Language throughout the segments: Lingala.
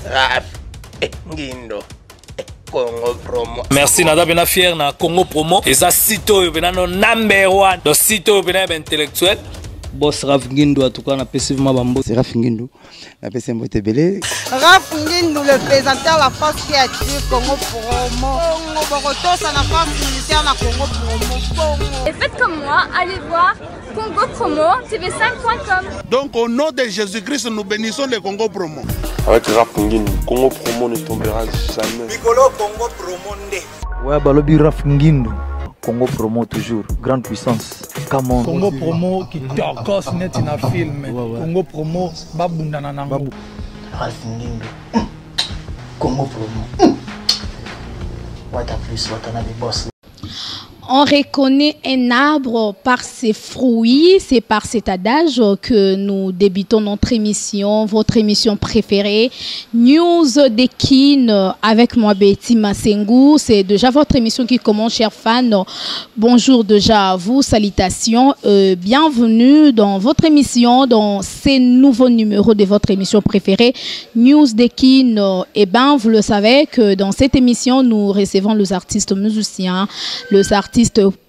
Raf Ngindo Congo Promo. Merci naza pena fier na Congo Promo. Eza site oyo pena no number one. Donc site oyo pena ya ba intellectuel. Boss Raf Ngindu en tout cas na pesi vraiment bambo. C'est Raf Ngindu. Na pesi mbote ebele. Raf Ngindu le présentateur la force qui attire Congo Promo. Congo Bokotosa na force militaire na Congo Promo. Congo. Et faites comme moi, allez voir Congo Promo TV5.com. Donc au nom de Jésus-Christ, nous bénissons le Congo Promo. Avec Raf Ngindu, Congo Promo ne tombera jamais. Mikolo Congo Promo nde. Ouais, balobi Raf Ngindu. Congo Promo toujours, grande puissance. Come on. Congo Promo qui tokos neti na film. Ouais. Congo Promo babundana nango. Ralph Ngindu. Congo Promo. Wata plus, Watanabe boss. On reconnaît un arbre par ses fruits. C'est par cet adage que nous débutons notre émission, votre émission préférée, News des Kin, avec moi Betty Masengu. C'est déjà votre émission qui commence, chers fans. Bonjour déjà à vous, salutations. Bienvenue dans votre émission, dans ces nouveaux numéros de votre émission préférée, News des Kin. Eh ben, vous le savez que dans cette émission, nous recevons les artistes musiciens, les artistes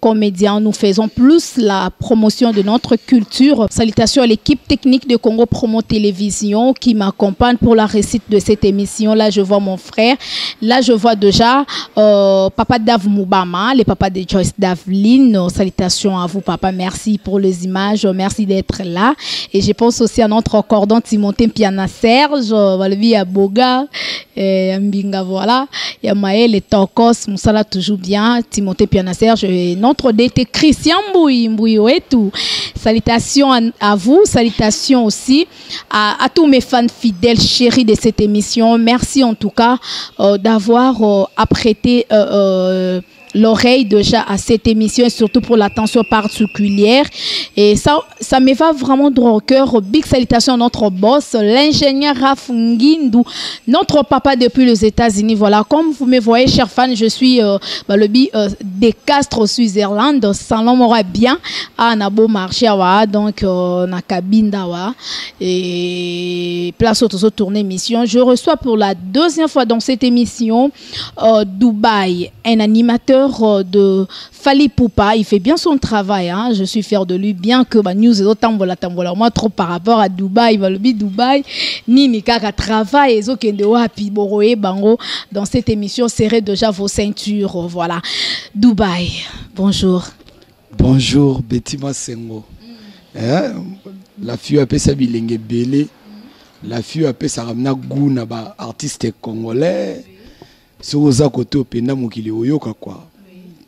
comédiens. Nous faisons plus la promotion de notre culture. Salutations à l'équipe technique de Congo Promo Télévision qui m'accompagne pour la réussite de cette émission. Là, je vois mon frère. Là, je vois déjà Papa Dave Moubama, le papa de Joyce Daveline. Salutations à vous, papa. Merci pour les images. Merci d'être là. Et je pense aussi à notre cordon Timothée Piana Serge, Valvi à Boga, et Mbinga, voilà. Il y a Maël et Tokos, Moussala toujours bien. Timothée Piana Serge et notre DT Christian Mbouy, Mbouy et tout. Salutations à vous, salutations aussi à tous mes fans fidèles, chéris de cette émission. Merci en tout cas d'avoir apprêté l'oreille déjà à cette émission et surtout pour l'attention particulière. Et ça, ça me va vraiment droit au cœur. Big salutation à notre boss, l'ingénieur Raf Ngindu, notre papa depuis les États-Unis. Voilà, comme vous me voyez, chers fans, je suis le bi des Castres au Switzerland. Salon m'aura bien à Nabo marché, ouais, donc na cabine d'awa et place aux autres tournées émission. Je reçois pour la deuxième fois dans cette émission Dubaï, un animateur de Fally Ipupa. Il fait bien son travail, hein. Je suis fière de lui, bien que bah, news est autant voilà, tambola. Moi trop par rapport à Dubaï, bah, le bi Dubaï, nini kaka travail, et zo kende wapi, boroye bango dans cette émission, serrez déjà vos ceintures, voilà. Dubaï, bonjour. Bonjour Betty Masengo. La fille appelle ça bilenge belé. La fille appelle ça ramena goût na ba artiste congolais. Soza koto penda mokili oyoka quoi.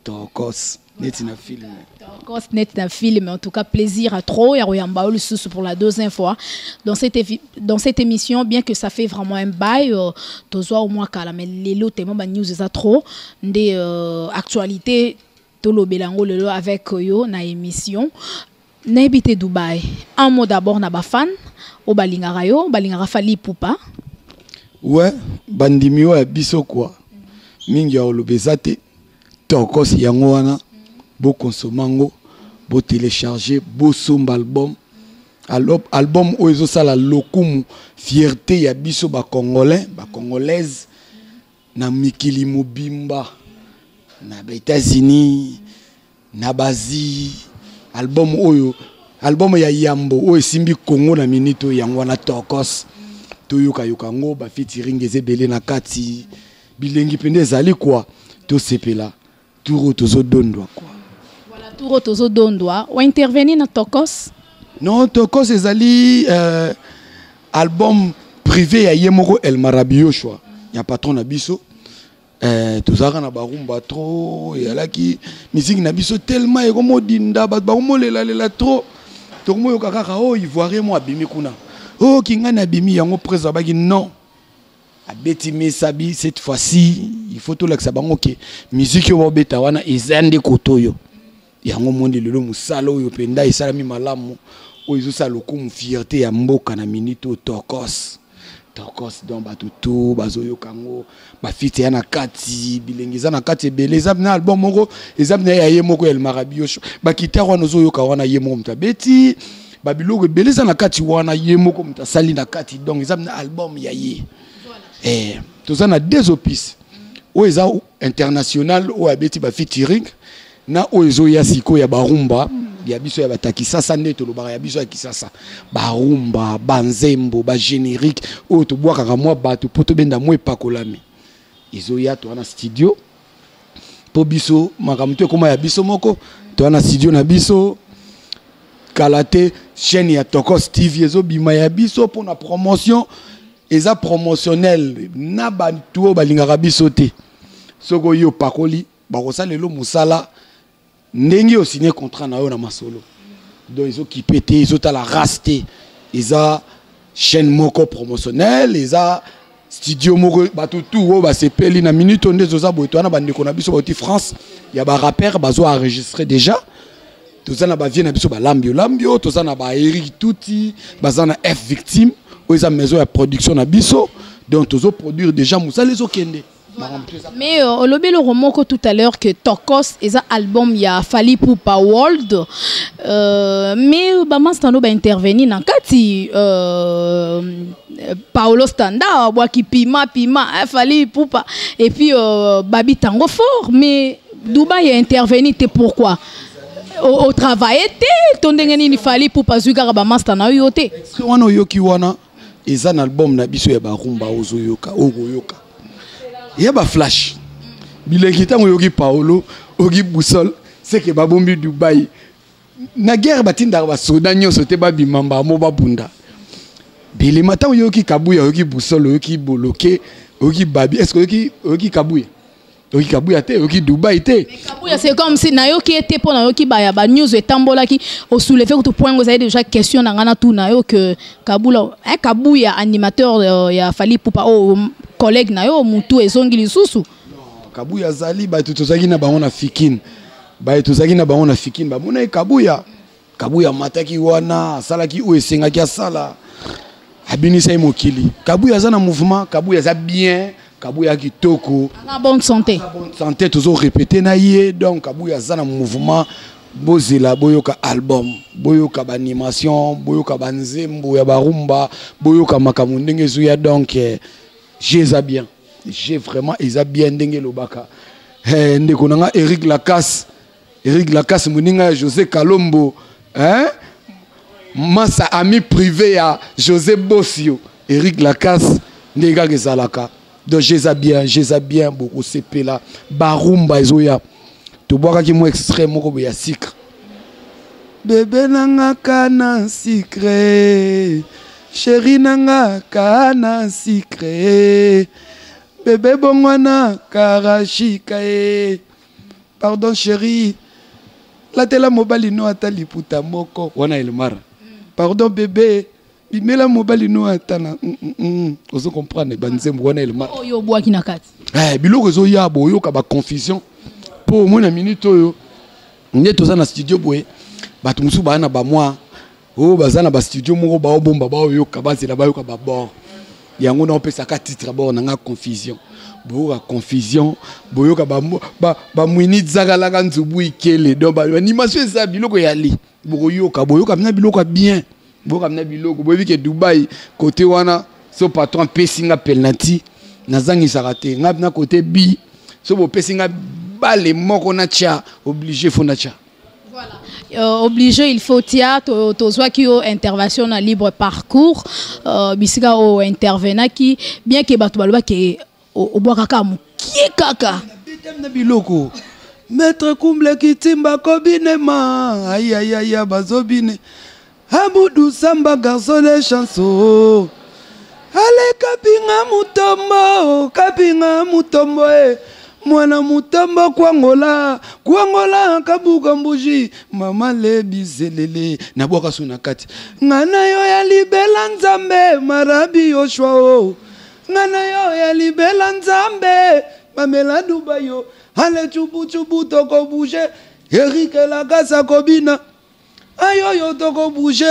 Tokos net na film. Tokos net na film, en tout cas plaisir à trop ya royamba le sous pour la deuxième fois dans cette émission, bien que ça fait vraiment un bail tozwa au moins kala mais lelo tellement ba news eza trop des actualité tolobelango lelo avec yo na émission. Naibité Dubaï. Un mot d'abord na ba fan o balingaka yo, balingaka Fally Ipupa. Ouais, bandimi oyo ya biso quoi. Mingi ya oloba eza te. Tokos yango wana, bo consommer ngo, bo télécharger, bo somba album. Alors, album oyo ezosala lokumu, fierté ya biso ba congolais, ba congolaise na mikili mobimba, na ba États-Unis, na Basie. Album oyo, album ya Yambo oyo esimbi Congo na minute oyo yango wana Tokos. Toyoka yoka ngo ba featuring eza ebele na kati. Bilengi pende ezali quoi, tosepela turo tozodondwa quoi. Voilà, turo tozodondwa. O intervenir na Tokos? Non, Tokos ezali album privé ya ye moko El Marabi Yoshua, ya patron na biso. Tozalaka na barumba trop, eyalaki musique na biso tellement ekomodinda, bato bakomolelalela trop. Tokomoyoka kaka, oh, Ivoirien mo abimi kuna. Oh, Kingani abimi yango presse abaki non. Abeti mesabi cette fois-ci, il faut tolakisa bango ke musique oyo babeta wana eza nde koto oyo. Yango monde lelo mosala oyo mpenza esalami malamu, oyo ezosala lokumu fierté ya mboka na minute oyo Tokos. Tokos donc bato to bazoyoka yango, ba feat ya na kati, bilenge eza na kati ebele, eza na album moko, eza na ya ye moko ya El Marabi Yoshua. Ba guitare wana ozoyoka wana ye moko moto abeti, ba biloko ebele eza na kati wana ye moko moto asali na kati, donc eza na album ya ye. Voilà. Eh, toza na deux opus oyo eza international, oyo abeti ba featuring, na oyo ezoya sikoyo ya barumba ya biso ya bato ya Kisasa. Nde tolobaka ya biso ya Kisasa, barumba, banzembo, bagénérique oyo tobwakaka mwa bato mpo tobenda mwa epakolami. Ezoya, toza na studio, mpo biso makambo to ekóma ya biso moko. Toza na studio na biso. Kala te, chaîne ya Tokos TV ezobima ya biso mpona promotion. Eza promotionnel na bato oyo balingaka biso te. Soki oyi opakoli, bakosala lelo mosala ndenge osigne contrat na yo na masolo. Donc ezokipe te, ezotala race te. Eza chaîne moko promotionnel, eza studio moko. Bato tu oyo basepeli na minute oyo nde toza boye, toza na bandeko na biso bauti France ya barapper, bazo enregistre déjà. Toza na bavieux na biso balambio lambio, toza na baErik Tuti, baza na F Victime oyo eza maison ya production na biso. Donc tozoproduire déjà, mosala ezokende. Mais olobi eloko moko tout à l'heure que Tokos eza album ya Fally Ipupa World, mais bamastano baintervenir na kati. Paolo Standa abwaki pima pima Fally Ipupa et puis Babi Tango Fort, mais Dubai a intervenu te. Pourquoi otravaille te to ndenge nini Fally Ipupa azwi kaka bamaster na yo te? Wana oyoki wana eza na album na biso ya barumba. Ozoyoka, okoyoka ya baflash bilengi. Ntango oyoki Paolo, oyoki Boussole, seke babombi Dubai. Na guerre batindaka basoda nyonso te babima mbamo babunda bilima. Ntango oyoki Kabuya, oyoki Boussole, oyoki Boloke, oyoki Babi, est ce que oyoki Kabuya? Oyoki Kabuya te, oyoki Dubai te. Kabuya, c'est comme si nayoki ete mpo nayoki baya banews etambolaki, osoulevé kutu point ngo. Ezali déjà question na ngai natuna yo que Kabula, Kabuya, animateur ya Fally Ipupa, oyo collègue na yo, mutu ezongi lisusu. Kabuya azali. Bato tozalaki na bango na Fikine, baye tozalaki na bango na Fikine, bamonaki Kabuya. Kabuya amataki wana, asalaki oyo esengaki asala, abinisaki mokili. Kabuya aza na mouvement, Kabuya aza bien, Kabuya kitoko. Na bonne santé. Bonne santé, tozo répéter na ye. Donc Kabuya aza na mouvement. Bozela, boyoka album, boyoka baanimation, boyoka banzembo ya barumba, boyoka makambo ndenge ezoya. Donc j'ai eza bien, j'ai vraiment eza bien ndenge elobaka. Ndeko na nga Eric Lacasse, Eric Lacasse, moninga ya José Kalombo, hein? Masa ami privé ya José Bosio, Eric Lacasse, ndenge kaka ezalaka. Donc eza bien, eza bien, bokosepela. Barumba ezoya, tobwakaki mwa extrait moko boye ya sucre. Bebe nanga kana sucre, chéri nanga kana sucre, bebe bongwana karashika e, pardon chéri, latela mobali no ata liputa moko wana Elmara, pardon bebe, bimela mobali no ata na Ozo comprendre banzembo wana Elmara. Oyo obwaki na kati. Biloko ezoya, boyoka baconfusion mpo omoi na minute oyo nde toza na studio boye. Bato mosusu baa na bamwa oyo baza na bastudio moko, baobomba, baoyoka, bazela bayoka babord yango. Na opesaka titre bord na nga confusion, boyoka confusion, boyoka bamwini zakalaka nzubu ikele. Donc baanimation eza biloko yali, bokoyoka, boyoka bina biloko ya bien, boyoka bina biloko. Boyebi ke Dubai kote wana, so patron apesi nga penalty, nazangisaka te. Nga na kote bi so bopesi nga bale moko natya, obligé faut natya. Obligé il faut tia. Tozwaki yo intervention na libre parcours, bisika oyo intervenaki, bien ke bato balobaki obwakaka mokie kaka. Na biloko maître Kumble Kitimba kobinema, ayayaya, bazobine Abudu Samba, garçon de chanson, ale Kapinga Mutombo, Kapinga Mutombo e mwana Mutombo, kwangola kwangola kabuka mbuji mama lebizelele. Nabwaka so na kati nga na yo ya libela Nzambe marabi Yoshua o nga na yo ya libela Nzambe mamela Dubai yo ale cubucubu tokobouge. Erik Elakasa kobina ayoyo tokobouge,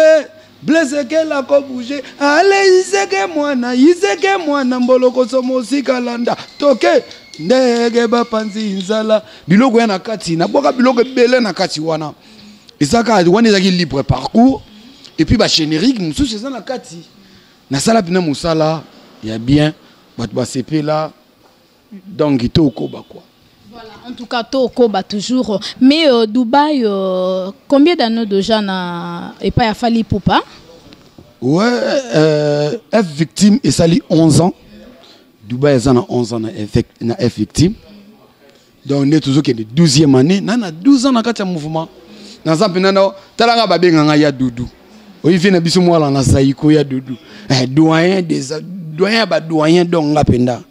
Blaise Kela kobouge, ale Iseke mwana, Iseke mwana mbolokoso mosika landa toke ndenge bapanzi nzala. Biloko ya na kati, nabwaka biloko ebele na kati wana. Ezaka wana ezalaki libre parcours et puis bagénérique mosusu eza na kati. Nasala mpena mosala ya bien. Bato basepela, donc tokoba quoi. Voilà, en tout cas, Tokoba toujours. Mais Dubaï, combien d'années déjà na et pas Fally Ipupa? Ouais, F Victime esali 11 ans. Dubaï eza na 11 ans na F Victime. Donc nde tozokende 12e année, na 12 ans na kati ya mouvement. Naza mpena na talanga babenganga ya Dudu. Oyivi na biso mwala na Zaiko ya Dudu. Doyen des doyen ba doyen, donc nga penda.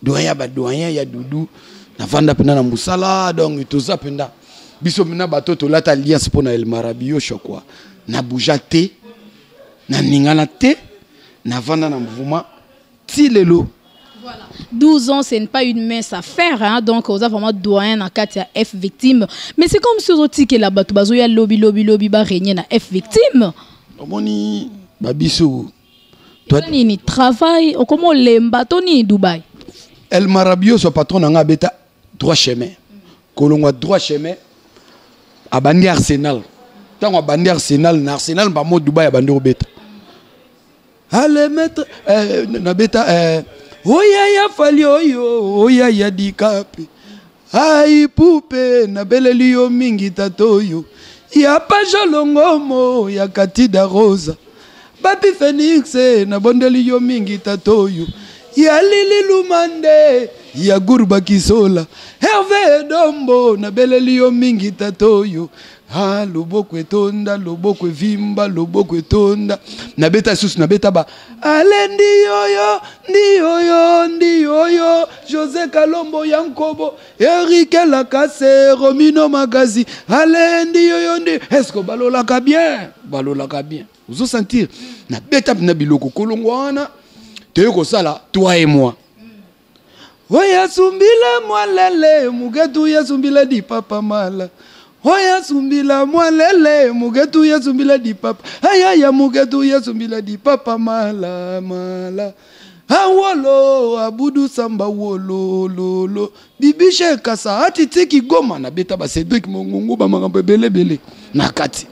Doyen ba doyen ya Dudu. Navanda penda na musala, donc toza penda. Biso penda bato tolata alliance pona El Marabio quoi. Na bouja te, na ningana te, na vanda na mouvement ti lelo. Voilà. 12 ans, ce n'est pas une mince affaire, hein? Donc, on a vraiment doyen en cas de F victime. Mais c'est comme si on dit que la bato bazo ya lobby, lobby, lobby, ba régner na F victime. Omoni, babiso. Toi, ni travail, comment lemba, toni Dubaï. El Marabio, son patron, n'a beta droit chemin. Kolongwa droit chemin, abandi Arsenal. Tant abandi Arsenal, na Arsenal, ba mo Dubaï abandi obeta. Allez maître, na beta, oya ya fali oyo, oya ya dikapi. Ai pupe na beleli yo mingi tatoyo. Ya pajolongomo ya katida rosa. Bapi Phoenix na bondeli yo mingi tatoyo. Ya lili lumande ya gurba kisola. Hervé Dombo na beleli yo mingi tatoyo. Ha loboko etonda, loboko evimba, loboko etonda. Na beta susu, na beta ba. Ale ndiyoyo, ndiyoyo, ndiyoyo. José Kalombo Yankobo, Eric Lakase, Romino Magazi. Ale ndiyoyo ndi. Est-ce que balolaka bien? Balolaka bien. Ozo sentir. Na beta na biloko kolongo wana. Toyei kosala toi et moi. Oya sumbila mwalele, mugetu ya sumbila di papa mala. Oya sumbila mwalele, mugetu ya sumbila di papa. Aya ya mugetu ya sumbila di papa mala mala. Awolo abudu samba wolo lolo. Bibishe kasa atitiki goma na beta ba Cédric Mongungu ba makambo ebele ebele na kati.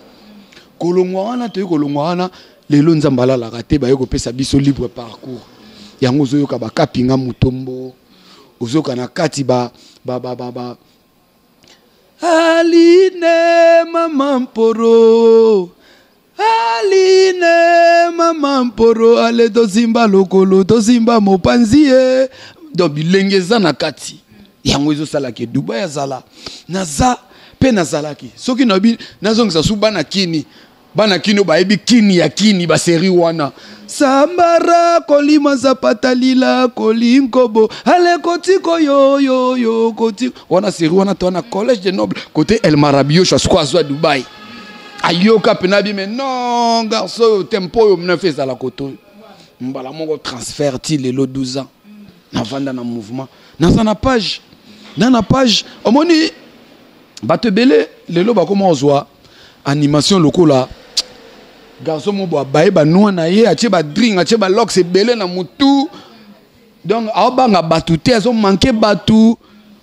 Kolongwa wana toyei kolongwa wana lelo Nzambe alalaka te, baye kopesa biso libre parcours. Yango ozoyoka ba kapinga mutombo, ozoyoka na kati ba, ba, ba, ba, ba. Aline mama mporo, Aline mama mporo, ale tozimba lokolo, tozimba mopanzi ye. Donc bilenge eza na kati. Yango ezosalaka Dubaï azala. Naza pe nazalaki. Soki nabi nazongisa su bana kini. Bana kini bayebi kini ya kini ba série wana. Sambara kolima zapata lila kolinkobo ale kotiko yo yo yo kotiko. Wana série wana to na collège de noble côté El Marabio chasse quoi Dubaï. Ayoka pena bi mais non garçon tempo yo mna fait la koto. Mbala moko transfert ti lelo 12 ans. Na vanda na mouvement. Na na page. Na na page omoni bato ebele lelo bakoma ozwa animation lokola garçon mo bo baye ba noa na ye atie ba drink atie ba locks ebele na mutu. Donc aobanga batu te azo manquer batu.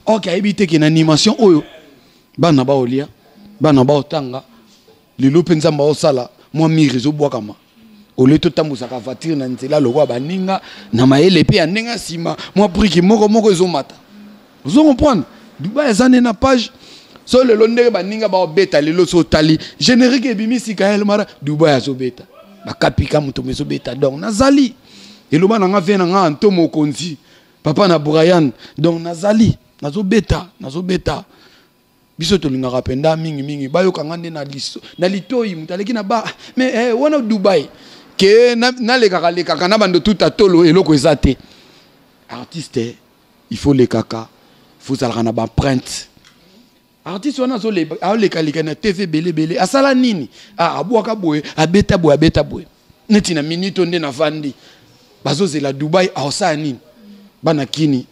OK ayebi te ke na animation oyo bana ba olia bana ba otanga lelo mpe Nzambe aosala mwa mire ezobwakama. Au lieu totambusaka voiture na nzela lokola baninga na mayele mpe ya ndenge ya nsima mwa briki moko moko ezomata. Ozo comprendre? Dubaï eza nde na page. So lelo ndenge baninga baobeta lelo so otali générique ebimi sika El Mara Dubaï azobeta. Bakapika moto mezobeta. Donc nazali eloba na nga vie na nga Anto Mokonzi papa na Brian. Donc nazali nazobeta nazobeta. Biso tolingaka penda mingi mingi bayoka nga nde na liso na litoi moto aleki na ba mais wana Dubaï ke nalekaka lekaka na bando tuta tolo eloko eza te. Artiste il faut lekaka, il faut zalaka na ba empreinte. Artiste wana azoleka leka na TV bele bele asala nini? Ah, abwaka boye, abeta boye, abeta boye. Neti na minute nde na vandi. Bazozela Dubaï aosala nini? Bana kini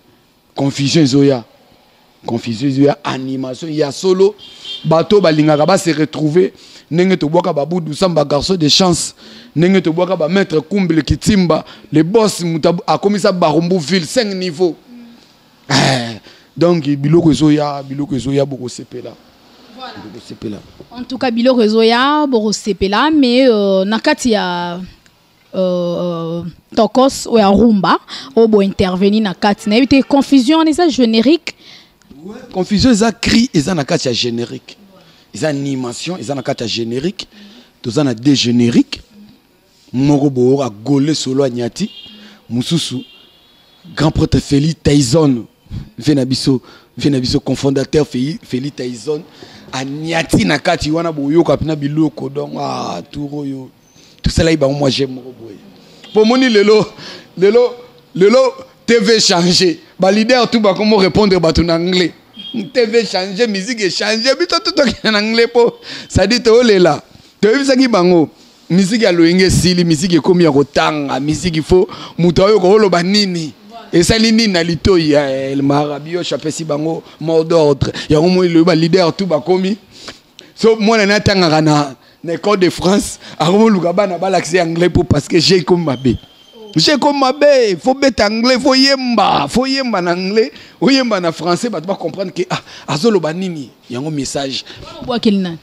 confusion ezoya. Confusion ezoya animation ya solo bato balingaka ba se retrouver ndenge tobwaka ba Budu Samba garçon de chance ndenge tobwaka ba maître Kumble Kitimba le boss muta akomisa Barumbu ville 5 niveaux. Donc biloko ezoya biloko ezoya boko sepela. Voilà. Boko sepela. En tout cas biloko ezoya boko sepela mais na kati ya euh, tokos oyo ya rumba oyo bointervenir na kati nayebi te confusion wana eza générique. Confusion eza cri, eza na kati ya générique, eza animation, eza na kati ya générique. Toza na deux générique, moko boyoka gole solo anyati, mosusu grand prêtre Félix Tyson, ve na biso, ve na biso cofondateur Félix Tyson aniati na kati wana, boyoka mpena biloko. Donc ah, tour oyo tosalaki bango mwa je moko boye, po omoni lelo, lelo, lelo TV change, baleader tout bakomo répondre bato na anglais. TV change, musique echange, biso tu tokende na anglais, mpo sadi toolela. Toyebisaki bango musique ya loyenge esili, musique ekomi ya kotanga, musique il faut moto ayoka oloba nini, esali nini na litoi. Marabi apesi bango mot d'ordre yango. Moi loyo baleader tout bakomi so mwana ne atangaka na école de France, akomoluka bana balakisa anglais, mpo parce que j'ai komi mabe, j'ai komi mabe. Faut beta anglais, faut yemba, faut yemba na anglais, oyemba na français, bato bacomprendre ke ah, azoloba nini. Yango message. Obwakeli nani?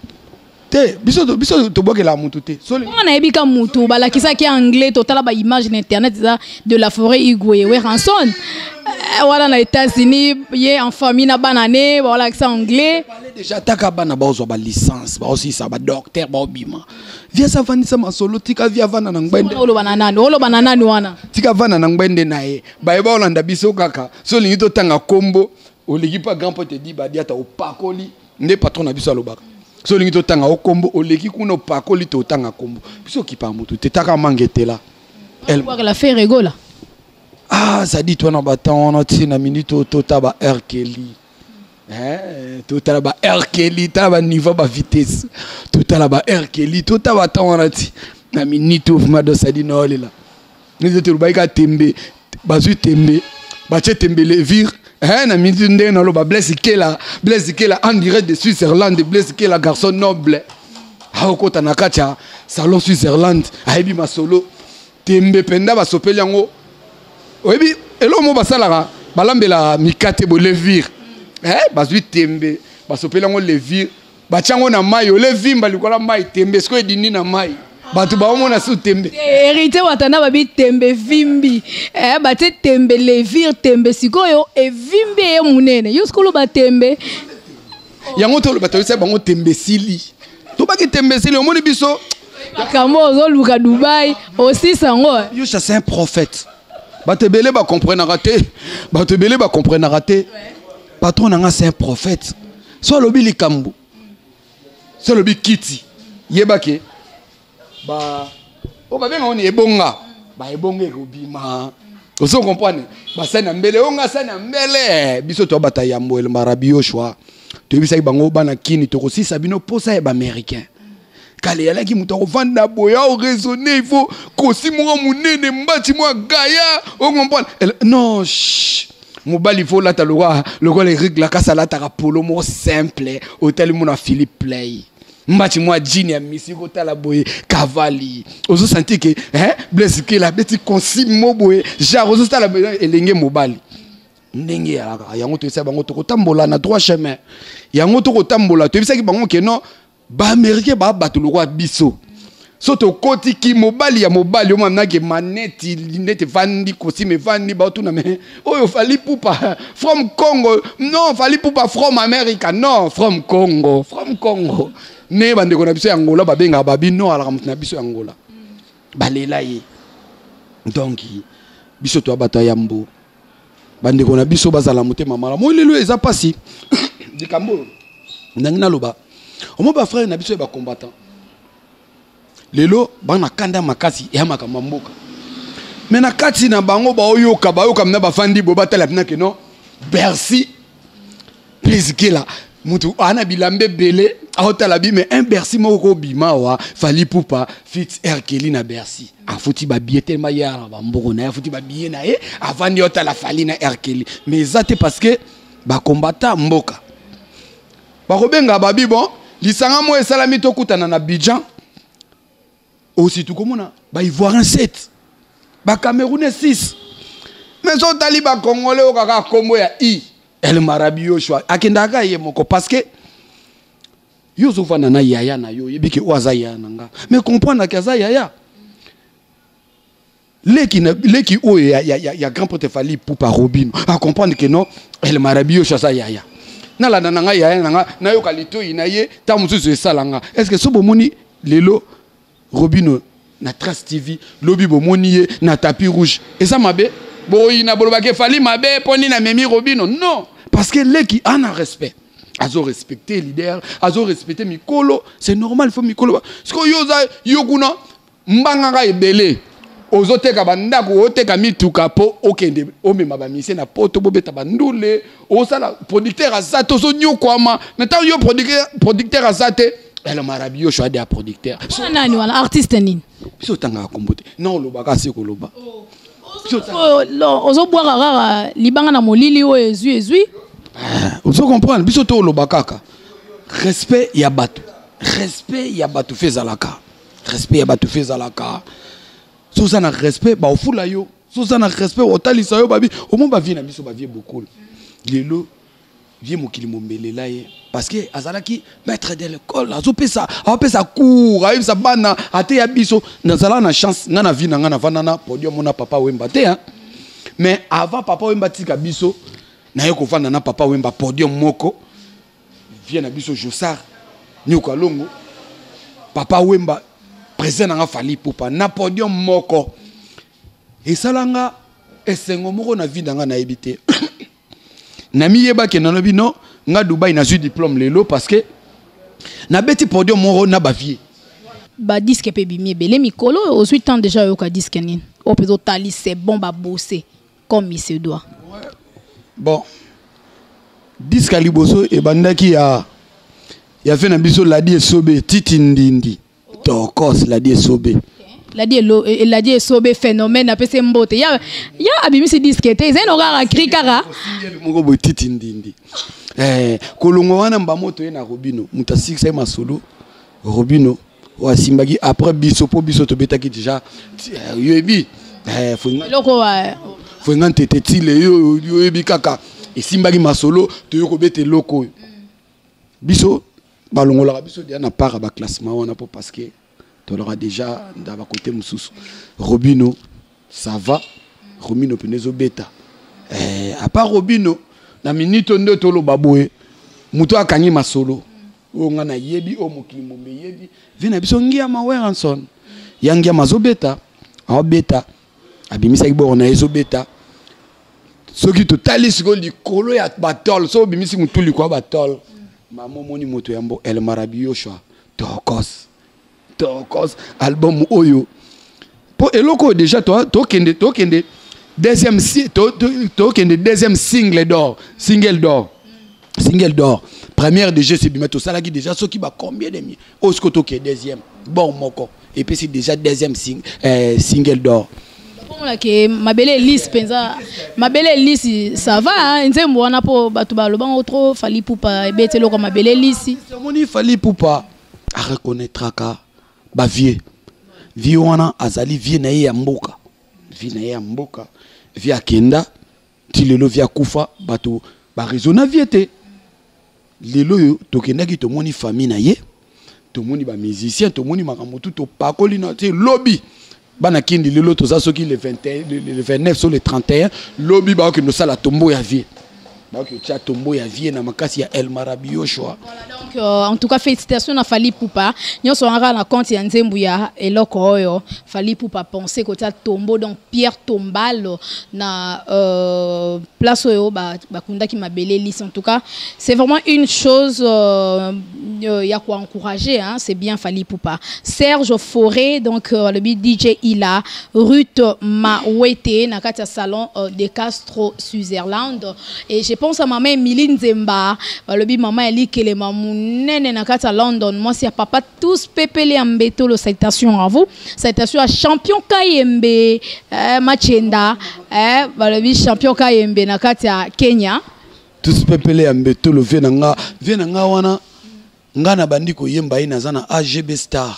Te, biso tobwakelaka motu te. Nga nayebi ka mutu balakisaki anglais, totala baimage na internet, eza de la forêt Igwe Werrason wana na États-Unis, ye en famille na bana ne balakisa anglais. Déjà taka bana baozwa balicence, baosilisa badocteur, baobima via sa avandisa masolo. Tika vi avanda na ngbende. Oloba na nani? Oloba na nani wana? Tika avanda na ngbende na ye, bayeba olanda biso kaka. So olingi totanga kombo, oleki mpa grand pote di badiata opakoli nde patron na biso alobaka. So olingi totanga okombo, oleki kuna opakoli, totanga kombo. Biso okipa motu te, taka mange etela. Obwakela Ferre Gola? Ah, zadi to na batan wana ntina minute oyo tota ba R. Kelly, totala ba R. Kelly, tala baniveau, bavitesse, totala ba R. Kelly, totala batan wana ti na minute oyo vraiment. Dosadi na olela neti tolobaki ka tembe, bazwi tembe, batie tembe levire na minute ndenge naloba. Blaise Kela, Blaise Kela en direct de Switzerland. Blaise Kela, garçon noble, aokota na kati ya salon Switzerland, ayebi masolo. Tembe mpenza basopeli yango. Oyebi eloko moko basalaka, balambelaka mikate bo levure, bazwi tembe, basopeli yango levure, batia yango na mai, olevimba likolo ya mai. Tembe sikoyo edindi na mai, bato baomona su tembe. Héritier Watana babi tembe vimbi, batie tembe levure, tembe sikoyo evimbi ye monene. Yo sikoyo oloba tembe. Yango toloba, toyebisa bango tembe esili, tobaki tembe esili. Omoni biso. Makambo ozoluka Dubai osisa yango. Yo, c'est un prophète. Bato ebele bacomprenaka te, bato ebele bacomprenaka te. Patron na nga c'est un prophète. So alobi likambo, so alobi kiti, yebake ba oyo babenga oni ebonga, baebonga ekobima. Ozo comprendre, basani ya mbele oyo nga sani ya mbele. Biso toabata yambo Elmarabi Yoshua, toyebisaki bango bana kini tokosisa bino posa ya baaméricain. Kala eyalaki moto akovanda boye, aoraisonne, il faut kosi moko monene, mbati mwa gaya, ocomprendre. Non, mobali faut olata lokola Eric Lakasi alataka, polo moko simple, otali mona Philippe Play, mbati mwa jean ya misiki, otala boye kavali, ozosentir ke Blaise Kela abeti consigne mo boye, genre ozosala elenge mobali ndenge eyalaka. Yango toyebisaki bango tokotambola na droit chemin. Yango tokotambola, toyebisaki bango ke non, baaméricain baa bato lokola biso. So tokotiki mobali ya mobali omanake maneti neti evandi, costume evandi, baotuna me oyo Fally Ipupa from Congo? Non, Fally Ipupa from America? Non, from Congo, from Congo. Ne bandeko na biso ya Ngola babengaka babi no alaka moto na biso ya Ngola balela ye. Donc biso toya bato ya yambo, bandeko na biso bazala motema malamu. Oyo lelo eza mpasi, likambo oyo ndenge naloba, omo bafrère na biso ya bacombattant lelo bana kanda makasi ya makambo ya mboka, me na kati na bango baoyoka, bayoka mina bafandi boye, batala mpina ke non, Bercy Pliskila mutu ana bilamba ebele, aotala bi me un Bercy moko kobima awa, Fally Ipupa feat R. Kelly na Bercy, afuti babillet telema ye na bamboko na ye, afuti babillet na ye, avandi otala Fally na R. Kelly. Mais eza te, parce que bakombata mboka bakobenga babi bon lisanga moko esalami, tokutana na Abidjan. Aussi tokomona baivoirien 7, bacamerounais 6, mais so otali bacongolais oyo kaka nkombo ya i El Marabi Yoshua akendaka ye moko, parce que yo ozovanda na yaya na yo, oyebi ke oyo aza yaya na nga, mais comprendre ke aza yaya. Leki na leki oyo ya, ya, ya, ya grand prêtre Fally Ipupa Robino a comprendre que non, El Marabi oyo aza yaya. Nalanda na ngai yaya na nga, nayoka litoyi na ye, ntango mosusu esala nga. Est ce que so bomoni lelo Robino na Trace TV, lobi bomoni ye na tapis rouge, eza mabe? Boyina bolobaki Fally mabe mpo nini amemi Robino? Non, parce que leki ana respect. Azo respecter leader, azo respecter mikolo, c'est normal, il faut mikolo. Sikoyo yo oza yo kuna mbangaka ebele, ozoteka bandako, oteka mituka mpo okende omema bamisie na poto, bobeta bandule, osala producteur aza te, ozonyokwama na ntango yo producteur aza te. El Marabi yo choix ya producteur. Wana nani wana artiste nini? Biso otangaka kombo te, na olobaka se koloba. Ozobwaka kaka libanga na molili oyo ezwi ezwi. Ozo comprendre, biso to oloba kaka respect ya bato, respect ya bato fe ezalaka, respect ya bato fe ezalaka. So oza na respect baofula yo, so oza na respect otalisa yo babi omoni bavie na biso bavie bokolo lelo vie mokili mombelela ye parce que azalaki maître de l'école, azopesa azopesa cours, ayebisa bana ateya biso. Nazala na chance nga na vie na nga navanda na podium na Papa Wemba te, hein? Mais avant Papa Wemba tika biso, naye kovanda na Papa Wemba podium moko, vie na biso Josar Nyoka Longo, Papa Wemba, président nanga Fally Ipupa na podium moko. Esalanga esengo moko na vie na nga nayebi te. Namiyebaki nalobi non, nga Dubai nazwi diplôme lelo parce que nabeti podium moko na bavie. Ba disque pe bimi ebele mikolo, ozwi temps déjà oyoka disque nini oyo mpenza otali c'est bon, babose comme il se doit? Ouais. Bon, disque ya liboso ebandaki ya fe na biso Ladi Esobe Titi Ndindi Tokos. Ladi Esobe. Ladi elo Ladi Esobe phénomène, apesi mbote ya abimisi disque te, ezali no kaka cri kaka moko boye Titi Ndindi. Kolongo wana mbamoto ye na Robino moto asikisa ye masolo. Robino oyo asimbaki après biso mpo biso tobetaki déjà yoyebi eloko foenga ntete tile yo yoyebi kaka esimbaki masolo, toyo kobeta eloko oyo biso balongolaka biso deja na part ya baclassement wana mpo parce que tolaka déjà na bakote mosusu. Robino ça va, Robino mpena ezobeta. À part Robino na minute nde toloba boye, moto akangi masolo oyo nga nayebi, oyo mokili mombe eyebi, vi na biso Ngiama Werrason ya Ngiama azobeta, aobeta, abimisaki boro na ye ezobeta. Soki totali sikoyo likolo ya batole, soki obimisi motu likolo ya batole, mama omoni moto yambo El Marabi Yoshua Tokos. Tokos album oyo mpo eloko oyo déjà tokende deuxième tokende deuxième single d'or, single d'or, single d'or. Première déjà sebima tosalaki déjà soki ba combien de mi oyo, sikoyo tokende deuxième bon moko epesi déjà deuxième single d'or. Omonake mabele elisi mpenza, mabele elisi, ça va nzembo wana mpo bato balobango trop Fally Ipupa ebeti eloko mabele elisi. Omoni Fally Ipupa areconnaîtraka bavie, vie wana azali vie na ye ya mboka, vie na ye ya mboka, vie akenda ti lelo, vie akufa, bato baraisonna vie te. Lelo oyo tokendaki, tomoni famille na ye, tomoni bamusicien, tomoni makambo tu, topakoli na te. Lobi bana kindi lelo toza soki le 21, le 29 so le 31, lobi bakokende osala tombo ya vie, bakoki kotia tombo ya vie na makasi ya El Marabi Yoshua. Voilà, donc en tout cas félicitations na Fally Ipupa nyonso wana kaka na compte ya nzembo ya eloko oyo Fally Ipupa pensé kotia tombo, donc pierre tombale na place oyo bakundaki mabele lisse. En tout cas c'est vraiment une chose ya ko encourager, hein, c'est bien Fally Ipupa. Serge Forêt, donc le DJ Ila Ruth Mawete na kati ya salon de Castro Switzerland, et je pense à maman Emilie Nzemba, balobi maman Eli Kelema munene na kati ya London, moi c'est papa tous pepele ambeto le. Salutations à vous, salutations à champion Kayembe Machenda, balobi champion Kayembe na kati ya Kenya. Tous pepele ya mbeto le vie na nga, vie na nga wana nga na bandi koyemba ye naza na AGB Star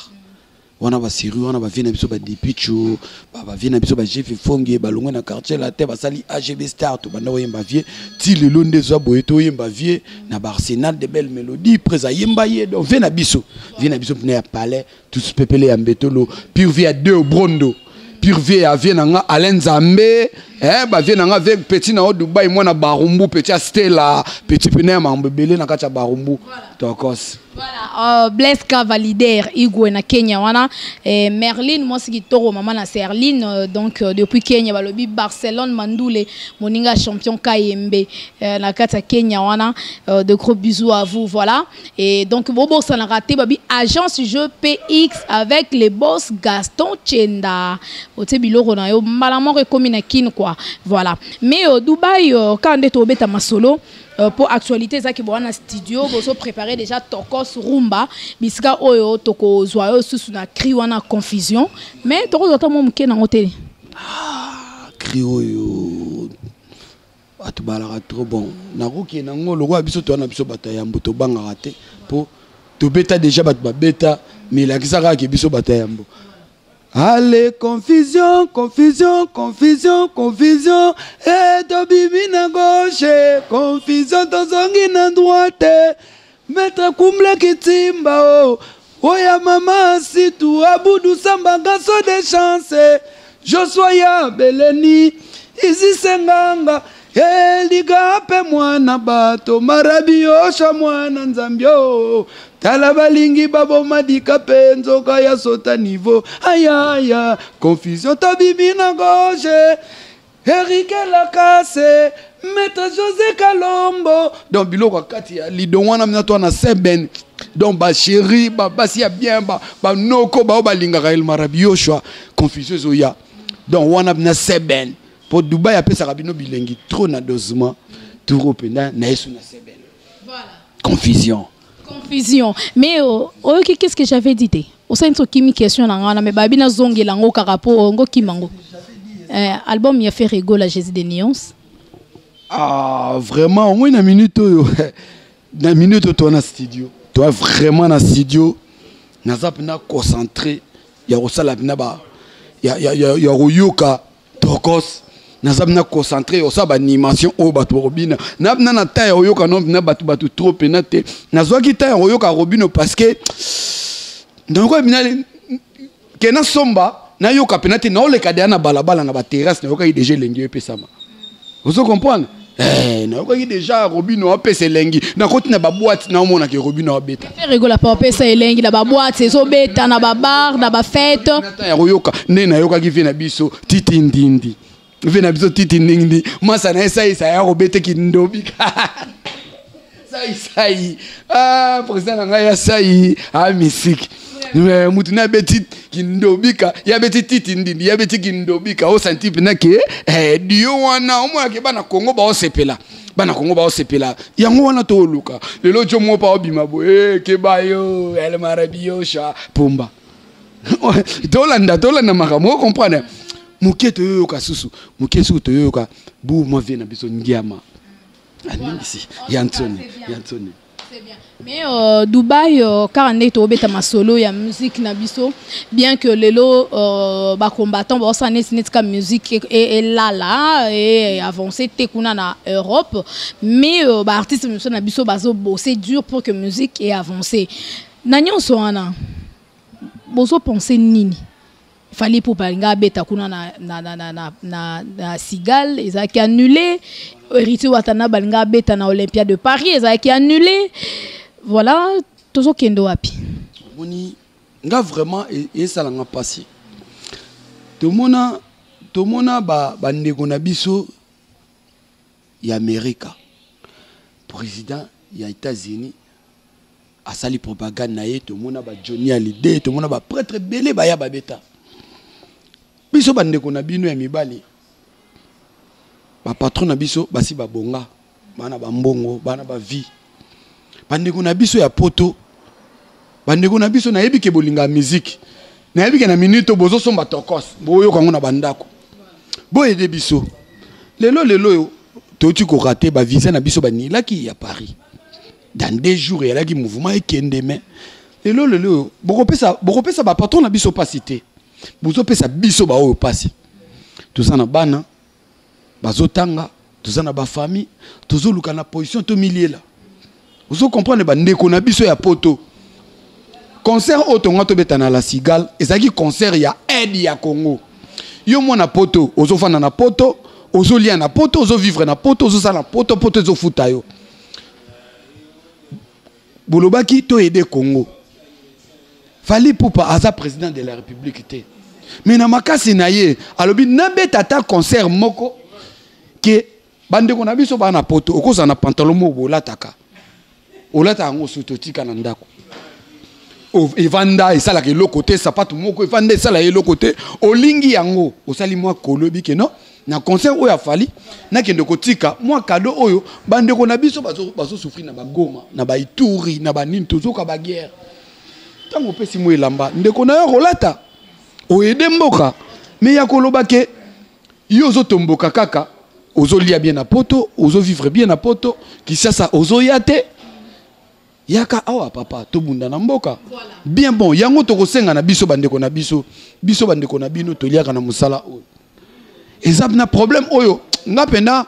wana, basiri wana bavie na biso badepicho, bavie na biso bajefe fongi balongwe na quartier la te, basali AGB Star, tobanda koyemba vie ti lelo nde eza boye, toyemba vie na baarsenal de belle mélodie prés ayemba ye. Donc vie na biso, vie na biso mpena ya palais, tous pepele ya mbetolo pure vie ya deux brondo. Pure vie ya vie na nga Alain Nzambe, eh, ba vie na nga vie petit na yo Dubai, mwana Barumbu, petit ya Stella, petit pene ya mambo ebele na kati ya Barumbu. Tokos. Voilà, Blaise Cavalider, Igwe na Kenya wana, eh, Merlin mwasi kitoko mama na Serline, donc depuis Kenya balobi Barcelone Mandule moninga champion Kayembe, na kati ya Kenya wana, de gros bisous à vous, voilà. Et donc bobo ça n'a raté babi agence jeu PX avec les boss Gaston Chenda. Ote biloko na yo mbala moko ekomi na kin quoi. Voilà. Mais Dubaï, quand on est au beta masolo, pour actualité ça qui bon na studio boso préparer déjà tokos rumba bisika oyo toko zwa yo susu na cri wana confusion mais toko zwa mo muke na hôtel. Ah, cri oyo bato balaka trop bon nakoki nango lokola biso toza na biso bato ya yambo tobangaka te po tobeta déjà bato babeta mais elakisaka kaka biso bato ya yambo. Allez, confusion, confusion, confusion, confusion. Eh, tobimi na gauche, confusion, tozongi na droite. Maître Kumble Kitimba, oh. Oya mama, si tu Abudou Samba, garçon de chance. Joshua ya Beleni, Izi Senganga. Eh, liga pe mwana bato, marabi osha mwana nzambio. Tala balingi baboma dika pe nzoka ya sota niveau. Aya, aya, confusion tobimi na gauche. Eric Lakasse, Maître José Kalombo. Donc biloko kati ya lidon wana mina to na seben. Donc ba chéri, ba basi ya bien, ba noko ba balingaka El Marabi Yoshua, confusion zoya. Donc wana mina seben. Po Dubaï apesaka bino bilengi trop na dosement. Touro penda na yesu na seben. Voilà. Confusion. Confusion. Mais oh, ok, qu'est-ce que j'avais dit te? Osa nso kimi question na ngana mais babi na zongela ngo kaka po ngo kimango. Album ya fait rigola Jésus de Nuance. Ah vraiment, au moins na minute oyo. Na minute toi na studio. Toi vraiment na studio. Naza pena concentré ya kosala pena ba ya ya ya, ya koyoka tokos. Naza pena concentré osala ba animation oyo bato bakobina. Na pena na temps ya koyoka non pena bato bato trop pena te. Nazwaki temps ya koyoka Robino parce que donc bina ke na somba nayoka pena te naoleka deya na balabala na ba terrasse nayokaki déjà elengi epesama. Ozo comprendre? Eh, nayokaki déjà Robino apesa elengi. Nakoti na ba boîte naomonaka Robino abeta. Ferre Gola pa opesa elengi na ba boîte ezobeta na ba bar na ba fête. Na temps ya koyoka nde nayokaki vie na biso titi ndindi. Vie na biso titi ndindi. Masa na ye sai sai ya kobete kindobi. Sai sai. Ah, président na ngai ya sai, ah misiki. Mais mutu na beti kindobika, ya beti titi ndindi, ya beti kindobika, o senti pena ke, eh, dio wana, o mona ke bana Congo ba osepela. Bana Congo ba osepela. Yango wana to luka. Lelo jo mo pa obima bo, eh, ke ba yo, El Maravillosa, Pumba. Tolanda, tolanda makambo, o comprendre. Moke to yoka susu, moke susu to yoka, bu mo vie na biso ngiama. Aningisi, ya Anthony, ya Anthony. C'est bien. Mais Dubaï, car on est au beta masolo, il y a musique na biso. Bien que lelo ba combattant, ba ça net net comme musique et là là et avancé te kuna na Europe, mais ba artiste biso na biso bazo bosser dur pour que musique ait avancé. Na nyonso wana bozo penser nini? Fallait pour balinga beta kuna na na na na na na, na Cigale, ezalaki annulé. Héritier Watana balinga beta na Olympia de Paris, ezalaki annulé. Voilà, tozo kendo wapi. Moni nga vraiment esala nga pasi. Tomona, tomona ba, ba ndeko na biso ya Amerika. Président ya États-Unis asali propagande na ye, tomona ba Johnny Hallyday, tomona ba prêtre belé ba ya ba beta. Biso ba ndeko na bino ya mibali. Ba patron na biso basi ba bonga, bana ba mbongo, bana ba vie. Ba ndeko na biso ya poto. Ba ndeko na biso nayebi ke bolinga musique. Nayebi ke na minute bozo somba tokos, boyoka ngo na bandako. Boyede biso. Lelo lelo yo toti ko rater ba visa na biso ba nilaki ya Paris. Dans 2 jours, il y a qui mouvement et qui est mais lelo lelo boko pesa, boko pesa ba patron na biso pas cité. Bozo pesa biso ba oyo pasi. Toza na bana bazotanga, toza na ba famille, tozo luka na position to milieu là. Ozo comprendre ba ndeko na biso ya poto. Concert oyo tonga tobeta na la Cigale, ezalaki concert ya aide ya Congo. Yo mwana poto, ozofanda na poto, ozolia na poto, ozovivre na poto, ozosala na poto, poto ezofuta yo. Bolobaki to aider Congo. Fally Ipupa aza président de la République te. Mais na makasi na ye, alobi nabeta ata concert moko ke bandeko na biso bana poto, okozala na pantalon moko bolataka. Olata yango soki otika na ndako. Evanda esalaka eloko te, sapatu moko evanda esalaka eloko te, olingi yango, osali mwa kolo oyebi ke non, na concert oyo afali nakende kotika mwa cadeau oyo bandeko na biso bazo souffrir na bagoma, na baituri, na banini, tozoka ba guerre. Ntango opesi mwa elamba ndeko na yo kolata, oyede mboka, mais ya koloba ke yo ozotomboka kaka, ozolia bien na poto, ozovivre bien na poto, Kinshasa ozoya te, yaka awa papa tobunda na mboka. Voilà. Bien bon, yango tokosenga na biso bandeko na biso, biso bandeko na bino toliaka na mosala oyo. Eza na problème oyo nga penda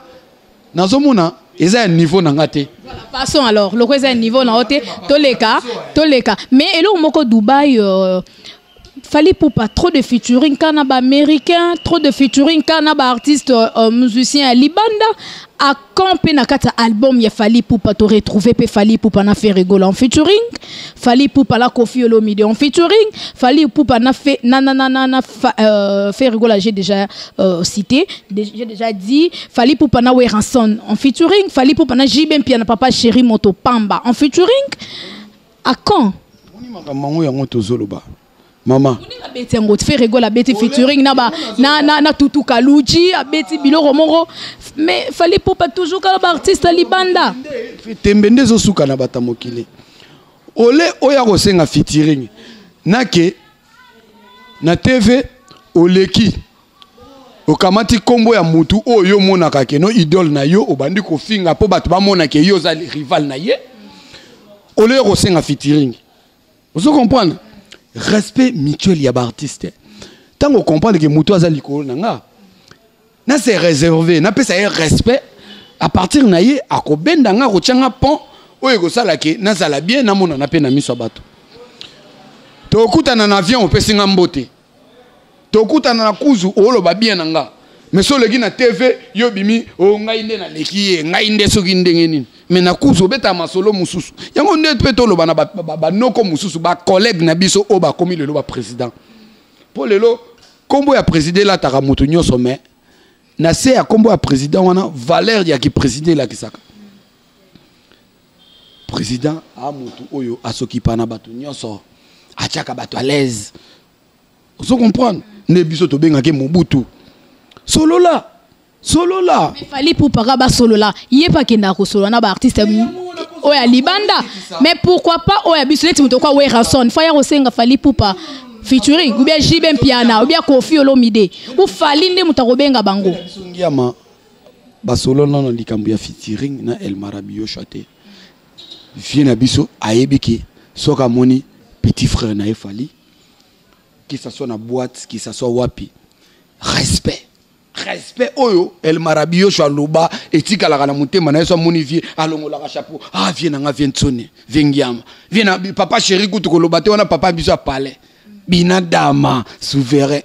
nazomona eza ya niveau na nga te. Voilà, passons alors. Loko eza ya niveau na yo te, toleka, toleka. Mais eloko moko Dubaï Fally Ipupa, trop de featuring kana ba américain, trop de featuring kana ba artiste musicien ya libanda. A campé na kata album ya Fally Ipupa to retrouver pe Fally Ipupa na Ferre Gola en featuring, Fally Ipupa la Koffi Olomide en featuring, Fally Ipupa na fait na na na na na fa, Ferre Gola j'ai déjà cité, j'ai déjà dit Fally Ipupa na Werrason en featuring, Fally Ipupa na JB Mpiana Papa Chéri Moto Pamba en featuring. À quand? Moni makambo yango tozoloba. Mama. Moni abeti yango Ferre Gola abeti featuring na ba na na na Tutu Kaluji abeti biloko moko mais Fally Ipupa toujours kala ba artiste libanda. Tembe nde ezosuka na bata mokili. Ole oya kosenga featuring nake na TV oleki okamati kombo ya mutu oyo omonaka ke no idole na yo obandi kofinga po bato bamona ke yo oza rival na ye. Ole oya kosenga featuring. Ozo comprendre? Respect mutuel ya ba artiste. Tango comprendre que mutu aza likolo na nga, na se réserver, na pesa ye respect à partir na ye akobenda nga kotia nga pont oyo ekosala ke nazala bien namona na pe na miso ya bato. Tokutana na avion opesi nga mbote. Tokutana na kuzu oloba bien na nga. Mais so oleki na TV yo bimi o ngai nde naleki ye, ngai nde soki ndenge nini. Mais na kuzu obeta masolo mosusu. Yango nde pe toloba na ba noko mosusu, ba collègue na biso oyo bakomi lelo ba président. Po lelo kombo ya président elataka moto nyonso, mais na se ya kombo ya président wana valeur ya ki président elakisaka. Président a moto oyo asokipa na bato nyonso, atiaka bato à l'aise. Ozo comprendre? Nde biso tobengaki Mobutu. Solola. Solola. Mais Fally Ipupa ka ba solola. Ye pa kenda ko solola na ba artiste oyo ya libanda. Mais pourquoi pas oyo ya biso neti moto kwa Werrason. Fa ya kosenga Fally Ipupa featuring ou bien JB Mpiana ou bien Koffi Olomide. Ou Fally nde moto akobenga bango. Biso ngiama ba solola na likambo ya featuring na El Marabi Yoshua te. Vie na biso ayebi ki soka amoni petit frère na ye Fally, que ça soit na boîte, que ça soit wapi, respect. Respect oyo El Marabi Yoshua aloba etikalaka na motema na ye, so amoni vie alongolaka chapeau. Ah, vie nanga, vie ntsone, vie ngiama, vie na papa chéri kutu koloba te wana papa biso ya palais binadama souverain.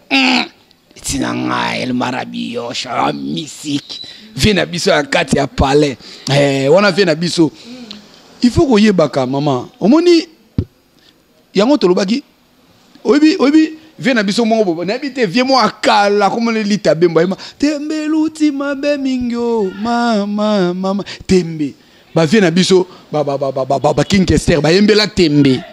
Tina ngai El Marabi Yoshua mystique, vie na biso ya kati ya palais. Wana vie na biso il faut koyebaka mama omoni yango tolobaki oyebi, oyebi vie na biso moko bobo nayebi te vie moko akala komona lita bembo ayema tembe luti mabe mingi o mama mama tembe ba vie na biso ba, ba, ba, ba, ba, ba, ba King Kester bayembela tembe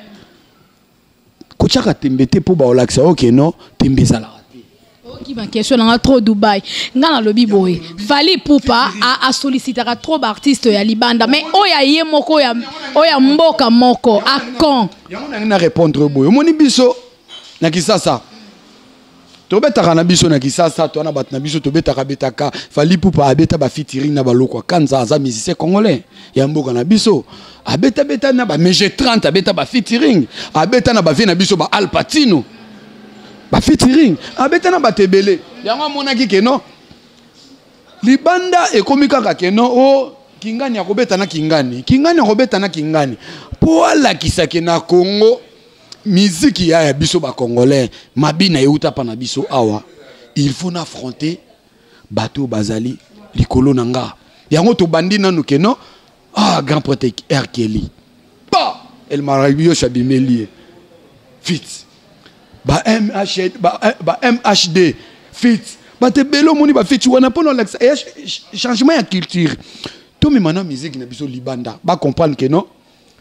kotiaka tembe te po baolakisa oke non tembe ezalaka te. Oki ba question nanga trop Dubaï nga na lobi boye Fally Ipupa a sollicitaka trop ba artiste ya libanda mais oya ye moko ya oya mboka moko a quand yango na na répondre boye omoni biso na Kisasa tobetaka na biso na Kisasa to na bato na biso tobetaka betaka Fally Ipupa abeta ba featuring na baloko Kanza aza musicien congolais ya mboka na biso abeta beta na ba MG 30 abeta ba featuring abeta na ba vie na biso ba Al Pacino ba featuring abeta na bato ebele yango amonaki ke non libanda ekomi kaka ke non o Kingani akobeta na Kingani, Kingani akobeta na Kingani po alakisa ke na Congo miziki ya ya biso ba congolais mabina euta pa na biso awa. Il faut na affronter bato bazali likolo na nga. Yango tobandi nanu ke non, ah, grand prêtre R. Kelly. Pa! El Maravilloso abimeli ye. Fit. Ba MH, ba MHD. Fit. Bato ebele omoni ba fit wana mpona olakisa eya changement ya culture. Tomema na musique na biso libanda. Ba comprendre que non,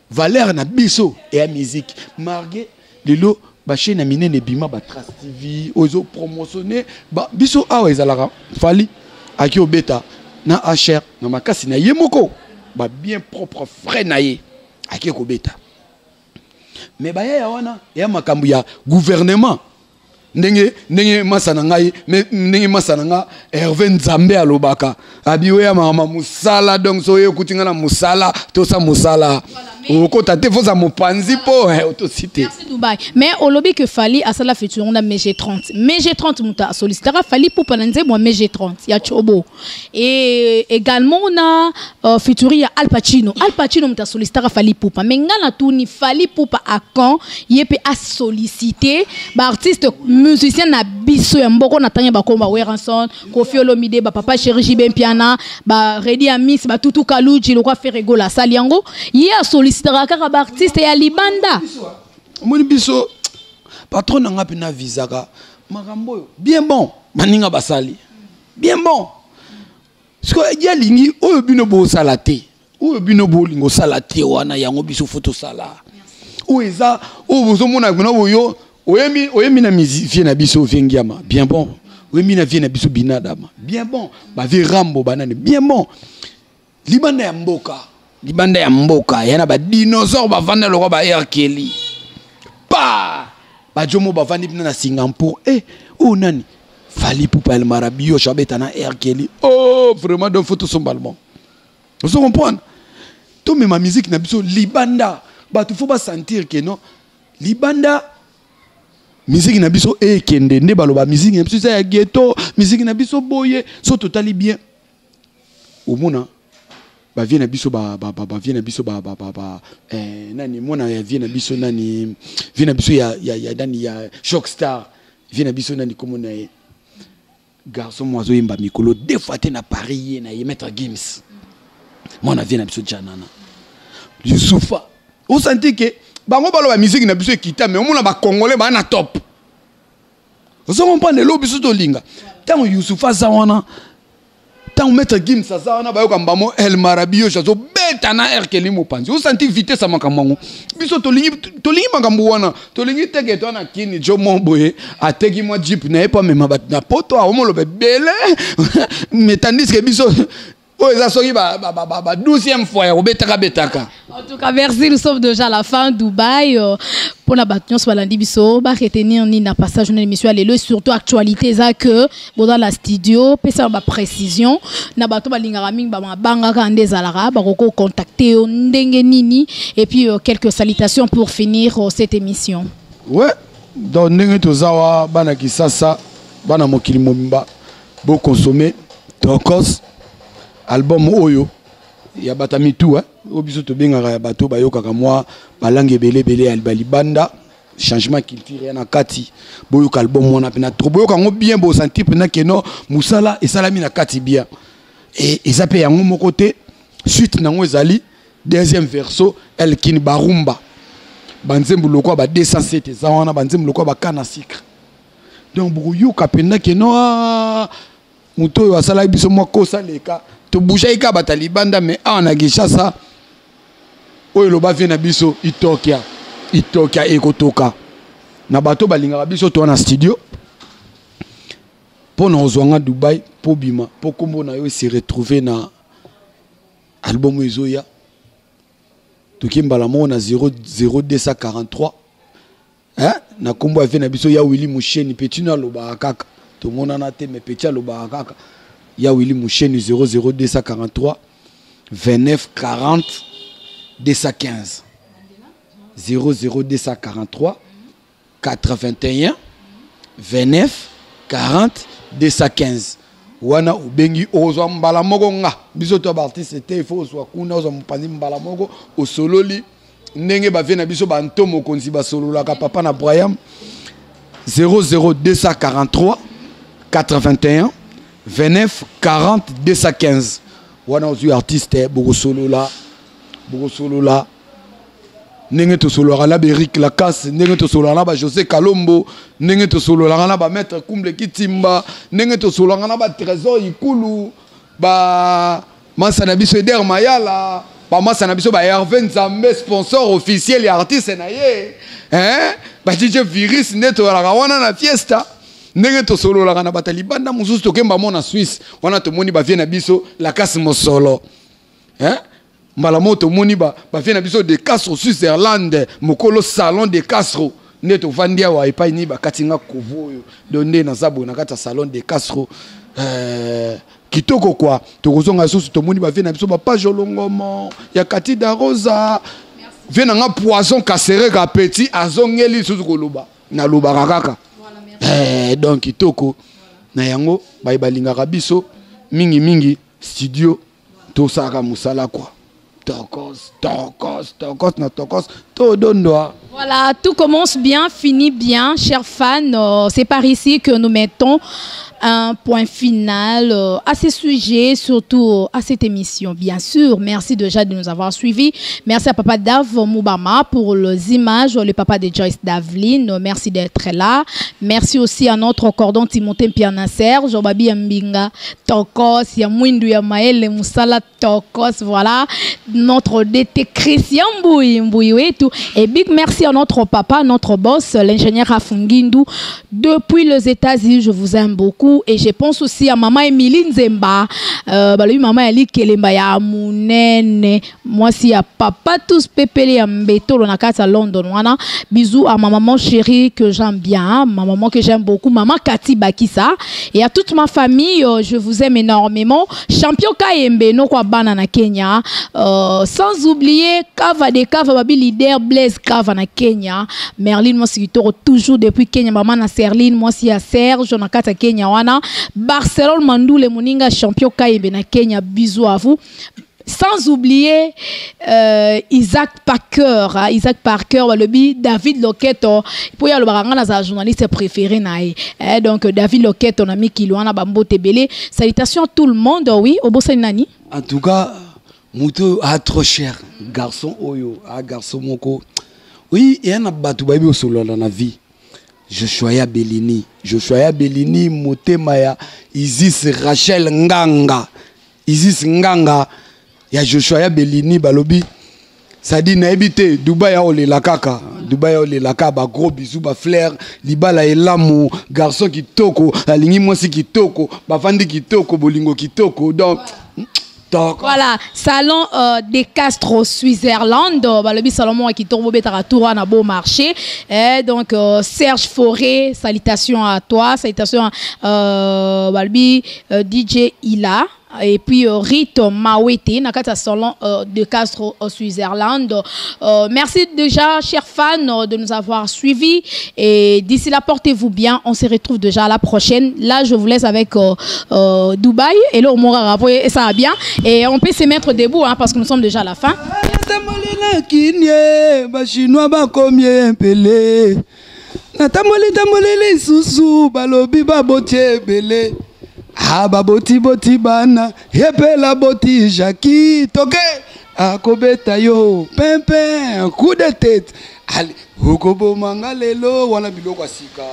valeur na biso eya musique. Malgré lelo ba chaîne ya minene ebima, ba Trace TV oyo ezo promotionner ba biso awa ezalaka Fally aki obeta na HR na makasi na ye moko ba bien propre frais na ye aki kobeta. Mais ba yaya wana ya makambo ya gouvernement ndenge ndenge masa na ngai me ndenge masa na nga Hervé Nzambe alobaka abi oya mama musala donc so oye kuti nga na musala tosa musala okota te foza mopanzi po otosi te. Merci Dubaï. Mais olobi que Fally asala featuring na MG 30. MG 30 muta sollicitera Fally Ipupa na nzembo ya MG 30 ya Chobo. Et également on a featuring ya Al Pacino. Al Pacino muta sollicitera Fally Ipupa. Mais nga na tuni Fally Ipupa à quand yepe a sollicité ba artiste musicien na biso ya mboko na tanga ba komba Werrason, Koffi Olomide, ba papa Chéri JB Mpiana, ba Reddy Amis, ba Tutu Kaluji, lokwa Ferre Gola sali yango. Ye a sollicitera kaka ba artiste ya libanda. Moni biso patron na nga pena visaka makambo oyo bien bon baninga basali bien bon. Siko ye alingi oyo bino bosala te, oyo bino bolingo sala te wana yango biso faut tosala. Oyo eza oyo bozomona kuna oyo oyembi, oyembi na musique vie na biso vie ngiama bien bon, oyembi na vie na biso binadama bien bon, ba vie Rambo banane bien bon. Libanda ya mboka, libanda ya mboka ya na ba dinosaures bavanda lokwa ba R. Kelly. Pa! Ba jomo bavandi bina na Singapour. Oh nani? Fally Ipupa El Maravilloso chabeta na R. Kelly. Oh vraiment donc faut tosomba allemand. Vous comprenez? Tout ma musique na biso libanda. Ba tout faut pas sentir que non. Libanda musique na biso ekende nde baloba musique na biso eza ya ghetto, musique na biso boye, so totali bien. Omona ba vie na biso ba, ba, ba, ba vie na biso ba, ba, ba, ba, nani mona ya vie na biso nani vie na biso ya, ya, ya nani ya Choc Star vie na biso nani komona ye garçon moi azoyemba mikolo deux fois te na Paris ye na ye Maître Gims mwana vie na biso Janana Youssoufa o senti que bango baloba musique na biso ekita mais omona ba congolais ba na top. Ozo comprendre lo biso tolinga tango Youssoufa aza wana, tango Maître Gims aza wana, bayoka mbamo El Maravilloso azo beta na R. Kelly mopanzi. O senti vitesse ya makambo yango. Biso tolingi, tolingi makambo wana, tolingi teke to na kini jo moboye ateki mwa jeep na ye pa mema bato na poto a omoloba ebele. Mais tandis que biso oyo eza soki ba, ba, ba, ba, ba 12e fois ya kobetaka betaka. En tout cas, merci, nous sommes déjà à la fin Dubaï. Pour la batte, nous sommes biso, ba retenir ni na passage na émission lelo, surtout actualité za que bon dans la studio, pesa ba précision, na bato ba lingaka mingi ba banga ka nde zalara, ba koko contacter yo ndenge nini et puis quelques salutations pour finir cette émission. Ouais, donc ndenge tozawa bana Kisasa, bana mokili mobimba, bo consommer Tokos album oyo ya bata mitu, hein, oyo biso tobengaka ya bato bayokaka mwa balangue ebele ebele ya balibanda, changement culture ya na kati, boyoka album wana mpe na trop, boyoka yango bien, bosentir mpe na keno mosala esalami na kati bien. Et eza mpe yango moko te, suite nango ezali deuxième verso Elkin Barumba, banzembo lokwa ba 207 eza wana, banzembo lokwa ba canne à sucre. Donc bokoyoka mpenza keno, ah, moto oyo asalaki biso mwa kosa leka, tobougeaki kaka bato ya libanda, mais awa na Kinshasa oyo eloba vie na biso Itokia, Itokia ekotoka na bato balingaka biso to na studio mpo na kozwa nga Dubaï mpo bima mpo kombo na yo se retrouver na album oyo ezoya. Toki mbala moko na zéro zéro deux cent quarante-trois, hein, na kombo ya vie na biso ya Willy Musheni, petit no alobaka kaka tomonana te, mais petit alobaka kaka ya Willy Musheni zéro zéro deux cent quarante-trois 29 40 215 zéro zéro deux cent quarante-trois 81 29 40 215. Wana obengi ozwa mbala moko nga biso to ba artiste te, il faut ozwa kuna ozwa mopanzi mbala moko osololi ndenge ba vie na biso ba nto mokonzi basololaka papa na Braham zéro zéro deux cent quarante-trois 81 29 40 215. Wana ozwi artiste, bokosolola, bokosolola ndenge tosololaka na baeric Lacasse, ndenge tosololaka na bajosé Kalombo, ndenge tosololaka na bamaître Kumble Kitimba, ndenge tosololaka na batrésor Ikulu, bamasa na biso Eder Mayala, bamasa na biso baherve Nzambe, sponsor officiel ya artiste na ye, hein? Ba DJ Virus, nde toyalaka wana na fiesta, ndenge tosololaka na bato ya libanda mosusu. Tokemba mo na Swisse wana, tomoni bavieux na biso Lakasi Mosolo, hein? Mbala moko tomoni bavieux na biso de Castro Switzerland, mokolo salon de Castro, nde tovandi awa epai nini bakati nga kovo oyo. Donc nde naza boye na kati ya salon de Castro, kitoko kwa. Tokozonga lisusu, tomoni bavieux na biso bapage olongomo ya Kati da Rosa, vieux na nga Poison Kasereka Petit azongeli lisusu koloba, nalobaka kaka. Donc kitoko na yango, baye balingaka biso mingimingi, studio tosalaka mosala kwa tokos tokos tokos na tokos todondwa. Voilà, tout commence bien, finit bien, chers fans. C'est par ici que nous mettons un point final à ces sujets, surtout à cette émission. Bien sûr, merci déjà de nous avoir suivis. Merci à Papa Dav Moubama pour les images, le papa de Joyce Davlin. Merci d'être là. Merci aussi à notre cordon Timothée Piana Serge, Babi Mbinga, Tokos, ya Mwindu ya Maël, Moussala Tokos, voilà. Notre DT Christian Mbouy, Mbouy et tout. Et big merci à notre papa, notre boss, l'ingénieur Afungindu. Depuis les États-Unis, je vous aime beaucoup. Et je pense aussi à maman Emilie Nzemba. Bah, lui, maman Ali Kelemba ya Munene. Moi, si à papa tous pépélé ya Mbeto, on a à London. Wana. Bisous à ma maman chérie que j'aime bien, hein, ma maman que j'aime beaucoup, maman Cathy Bakissa. Et à toute ma famille, je vous aime énormément. Champion Kayembe, no kwa bana na Kenya. Sans oublier Kava de Kava, babi leader Blaise Kava na Kenya. Merlin, moi, c'est toujours depuis Kenya. Maman na Serline, moi, c'est à Serge, on a kata Kenya wana. Barcelone Mandoule Moninga, champion Kayembe na Kenya. Bisous à vous. Sans oublier Isaac Parker, hein, Isaac Parker, le bi David Loketo. Pour y aller, le un journaliste préféré na ye. Eh, donc David Loketo, on a mis Kilouana Bambo Tebele. Salutations à tout le monde, oui. Au boss nani. En tout cas, moto a trop cher. Garçon oyo, a garçon moko. Oui, il y a un bateau baby au solo dans la vie. Joshua Bellini, Joshua Bellini, motema ya Isis Rachel Nganga. Isis Nganga ya Joshua Bellini balobi. Ça dit nayebi te Dubai ya olela kaka. Dubai ya olela kaka, ba gros bisous, ba fleurs, libala elamu, garçon kitoko, alingi mwasi kitoko, bavandi kitoko, bolingo kitoko. Donc donc, Voilà, salon de Castro Switzerland, balobi Salomon qui tombe tour à beau marché. Eh, donc Serge Forêt, salutations à toi, salutations à balobi DJ Ila. Et puis Rito Mawete, na kati ya salon de Castro au Switzerland. Merci déjà, chers fans, de nous avoir suivis. Et d'ici là, portez-vous bien. On se retrouve déjà à la prochaine. Là, je vous laisse avec Dubaï. Et là, au Mora, et ça va bien. Et on peut se mettre debout, hein, parce que nous sommes déjà à la fin. Ba Chinois bakomi ebele, natamboli tamboli lisusu, balobi baboti ebele, ah, baboti boti bana epela boti Jaki toke akobeta yo pimpin coup de tête, ale okobomanga lelo wana biloko ya sika.